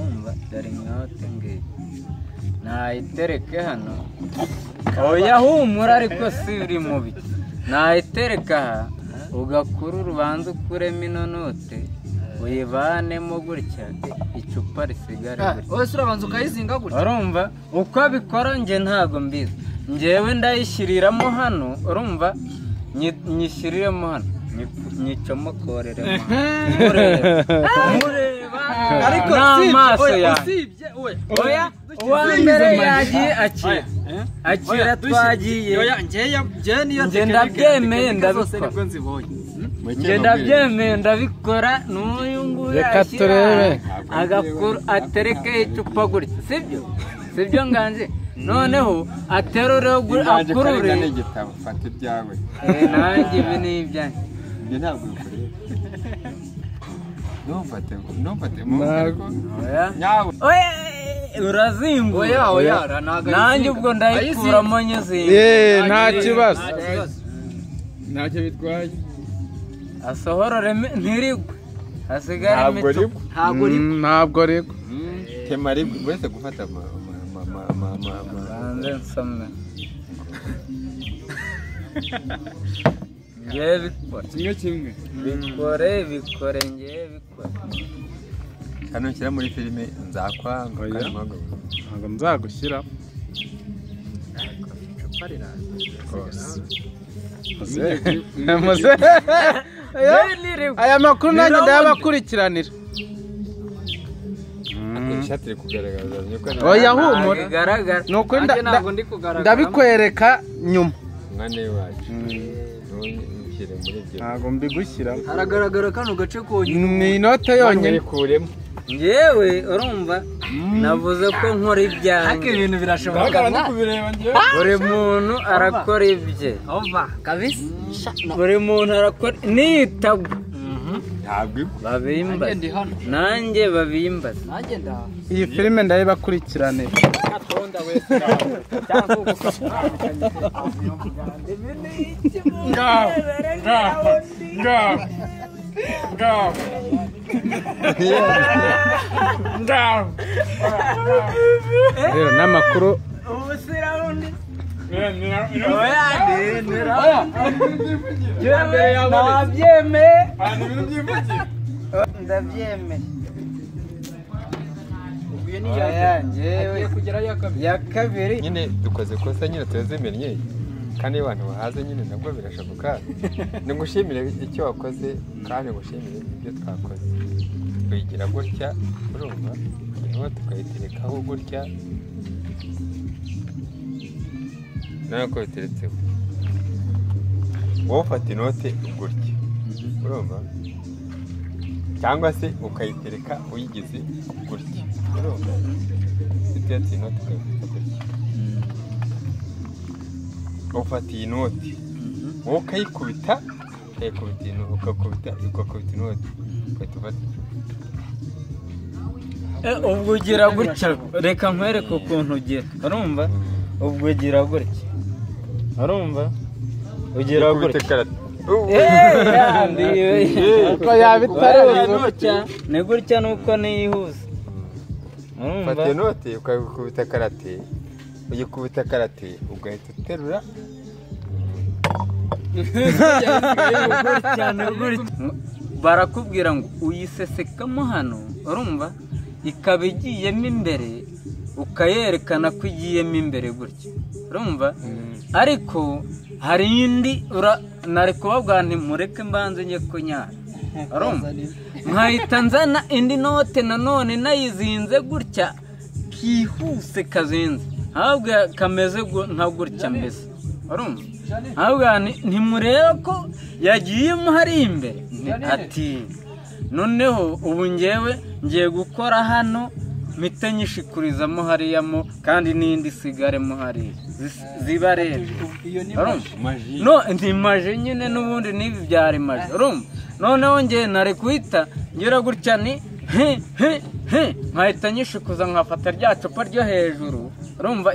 Urumva dore inote ngiyi nayitereke hano. Oya humura ariko si uri mubi. Nayitereka aha ugakura urubanza ukuremo ino note uyivanemo gutya icupa risigare gutya. Wowe urabanza ukayizinga gutya. Urumva uko abikora njye ntago mbizi. Njyewe ndayishyiriramo hano, urumva nyishyiriremo hano nyicomokoreremo mureba ariko n'amaso yanjye. Usibye Oya uwa mbere yagiye akira akira twagiye. Oya njye niyo Njye ndabyemeye ndabikora. Njye ndabyemeye ndabikora n'uyu nguyu Reka yashyira turebe. agakuru atereke icupa gutya, sibyo? Sibyo Nganji? Noneho aterure Inganje akurure. karenga n'igitabo fata ibyawe. Nanjye ibi ni ibyanjye. Ibyo ntabwo bikureba. Ntumfate ntumfate Oya. nyawe. Oya urazimbura. Oya oya ntago Nanjye ubwo ndayikuramo nyizinga. Nta kibazo. Ntacyo bitwaye. Asohorore ntirigwe. Hasigare Ntabwo imicupa. rigwa. Ntago rigwa. Ntabwo rigwa. Tema rigwa uretse gufata ama Banze nsome. Ngewe bikore. Kimwe kimwe. Bikore bikore ngewe bikore. Hano nshyira muri filime nzakwanga Oya. kandi mpamvu Ntabwo nzagushyira. Icupa riraza. Rwose. Muze. Aya makuru nanjye ndayabakurikiranira. Ishati iri kugaragaza nyuko Oya humura. Bigaragara. Ni ukuri Nanjye ntabwo ndi kugaragara. ndabikwereka nyuma. Umwana wacu ntushyire muri ibyo. Ntabwo mbigushyiramo. Haragaragara kano gace konyine. Ni inote yonyine. Mwikuremo. Njyewe urumva navuze ko nkora Ariko ibyanjye. ibintu birashoboka. Ndabona ndi kubireba njyewe. Buri muntu arakora ibye. Ova kabisa. Buri muntu arakora nitagwa. Ntabwo igwa. Babimbaze. Nanjye ndi hano. Nanjye babimbaze. Nanjye ndaha. Iyi filime ndayibakurikiranira. Katonda wese cyangwa Ngaho. Ngaho. Ngaho. Ngaho. Ngaho. Rero n'amakuru Ubu si rawundi. Oya, Oya ni rawundi. Njyewe nabyemeye. Ahantu ibintu byivugira. Ndabyemeye. Uguye ni Oya njyewe agiye kugerayo ya kabiri. ya kabiri. Nyine dukoze ikosa nyine turazimennye kandi iyo abantu bahaze nyine nabwo birashoboka. Nigushimire icyo wakoze kandi ngushimire ibyo twakoze. Tuyigira gutya urumva noneho tukayiterekaho gutya nawe ko biteretseho. Wowe ufata inote gutya urumva cyangwa se ukayitereka uyigize gutya urumva uteretse inote ukayifata gutya. Ufata iyi noti wowe ukayikubita ukayikubita ugakubita ugakubita inoti ugahita ufata icupa. Ubwo ugira gutya reka nkwereke ukuntu ugira. Urumva ubwo ugira gutya. Urumva ugira gutya. Uko yabitaruzuye. Ni gutya nuko niyihuse. Urumva Ufata inoti ukayikubita karate uyikubita karate ugahita uterura. Gutya ni gutya. Barakubwira ngo uyisesekamo hano, urumva ikaba igiyemo imbere ukayerekana ko igiyemo imbere gutya. Urumva ariko hari indi nari kubabwira nti mureke mbanze njye kunyara. Urumva nkahita nzana indi note nanone nayizinze gutya kihuse kazinze ahubwo kameze nka gutya mbese. Urumva ahubwo ntimureba ko yagiyemo hari imbere ati noneho ubu ngewe ngiye gukora hano mpite nyishikurizamo hariyamo kandi n'indi sigaremo hariya ziba rero. No ni maje nyine n'ubundi n'ibi byari maje. Urumva noneho ngewe nari guhita ngira gutya ni he he he nkahita nyishikuza nkafata rya cupa ryo hejuru. Urumva.